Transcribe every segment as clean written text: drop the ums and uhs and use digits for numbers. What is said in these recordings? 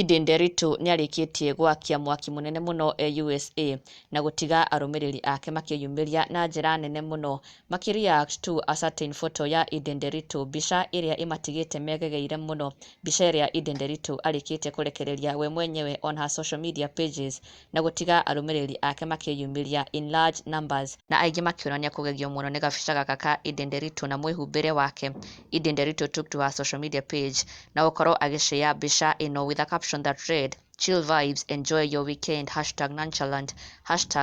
Edday Nderitu nĩarĩkĩtie gwakia mwaki mũnene mũno e USA na gũtiga arũmĩrĩri ake makĩyumĩria na njĩra nene mũno makĩ react to a certain photo ya Edday Nderitu, mbica ĩrĩa ĩmatigĩte megegeire mũno, mbica ĩrĩa Edday Nderitu arĩkĩtie kũrekereria we mwenyewe on her social media pages na gũtiga arũmĩrĩri ake makĩyumĩria in large numbers, na aingĩ makĩonania kũgegio mũno nĩ gabica gaka ka Edday Nderitu na mwĩhumbĩre wake. Edday Nderitu took to her social media page na gũkorwo agĩshare mbica ĩno with a caption that read, "Chill vibes, enjoy your weekend, #nonchalant,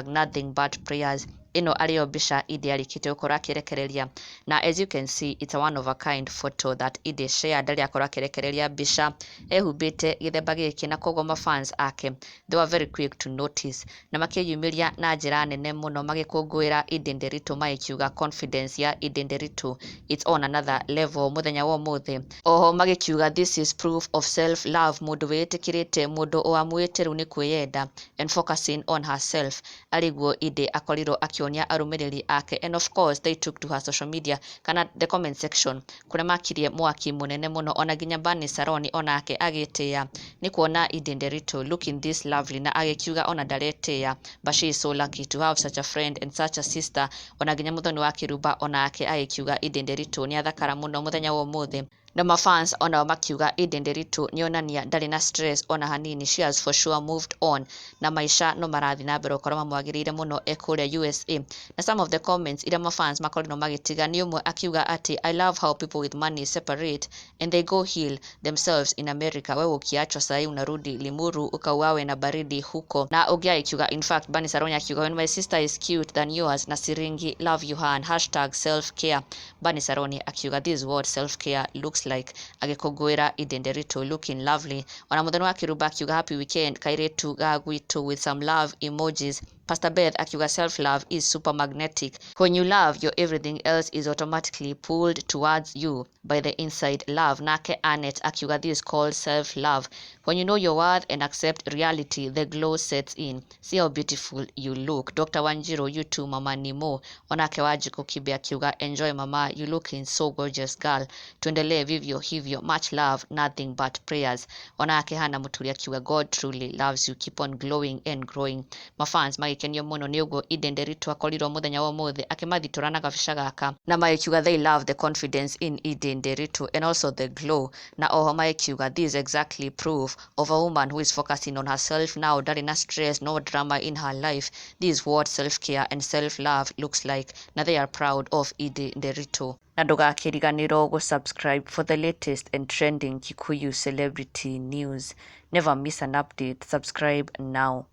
#nothing but prayers." Ĩno arĩyo mbica Edday arĩkĩtie gũkorwo akĩrekereria, na as you can see, it's a one of a kind photo that Edday shared rĩrĩa akorwo akĩrekereria mbica ehumbĩte gĩthemba gĩkĩ, na koguo mafans ake, they were very quick to notice na makĩyumĩria na njĩra nene mũno magĩkũngũĩra Edday Nderitu, magĩkiuga confidence ya Edday Nderitu, it's on another level mũthenya wa ũmũthĩ. Oho magĩkiuga this is proof of self love, mũndũ wĩĩtĩkĩrĩte, mũndũ ũamuĩte rĩu nĩ kwĩyenda and focusing on herself, arĩguo Edday akorirwo akĩonia arũmĩrĩri ake. And of course they took to her social media kana the comment section, kũrĩa makirie mwaki mũnene mũno, ona nginya Bernice Saroni onake agĩtĩĩa nĩ kuona Edday Nderitu looking this lovely, na agĩkiuga ona ndaretĩĩa, but she is so lucky to have such a friend and such a sister. Ona nginya Muthoni wa Kĩrumba onake agĩkiuga Edday Nderitu nĩ athakara mũno mũthenya wa ũmũthĩ, na mafans onao makiuga Edday Nderitu nĩonania ndarĩ na stress ona hanini, she has for sure moved on na maica no marathiĩ na mbere gũkorwo mamwagĩrĩire mũno e kũrĩa USA. Na some of the comments iria mafans makorirwo magĩtiga nĩ ũmwe akiuga atĩ, "I love how people with money separate and they go heal themselves in America. Wewe ukiachwa sahii unarudi Limuru ukauawe na baridi huko." Na ũngĩ agĩkiuga, in fact Bernice Saroni akiuga, "When my sister is cute than yours na siringi, love you hun, #self care." Bernice Saroni akiuga, "This is what self care looks like," agĩkũngũĩra Edday Nderitu looking lovely. Ona Muthoni wa Kĩrumba akiuga, "Happy weekend, kairĩtu ga gwitũ," with some love emojis. Pastor Beth akiuga, "Self love is super magnetic. When you love your everything else is automatically pulled towards you by the inside love." Nake Anet akiuga, "This is called self love. When you know your worth and accept reality, the glow sets in. See how beautiful you look." Dr. Wanjiru, "You too, Mama Nimo." Onake Wanjiku Kibe akiuga, "Enjoy, mama, you looking so gorgeous, girl. Tuendelee vivyo hivyo. Much love, nothing but prayers." Onake Hana Muturi akiuga, "God truly loves you. Keep on glowing and growing." Mafans magĩkenio mũno nĩ ũguo Edday Nderitu akorirwo mũthenya wa ũmũthĩ akĩmathitũra na gabica gaka, na magĩkiuga they love the confidence in Edday Nderitu and also the glow, na oho magĩkiuga this is exactly proof of a woman who is focusing on herself now, ndarĩ na stress, no drama in her life. This is what self-care and self-love looks like, na they are proud of Edday Nderitu. Na ndũgakĩriganĩrwo gũ-subscribe for the latest and trending Kikuyu celebrity news. Never miss an update. Subscribe now.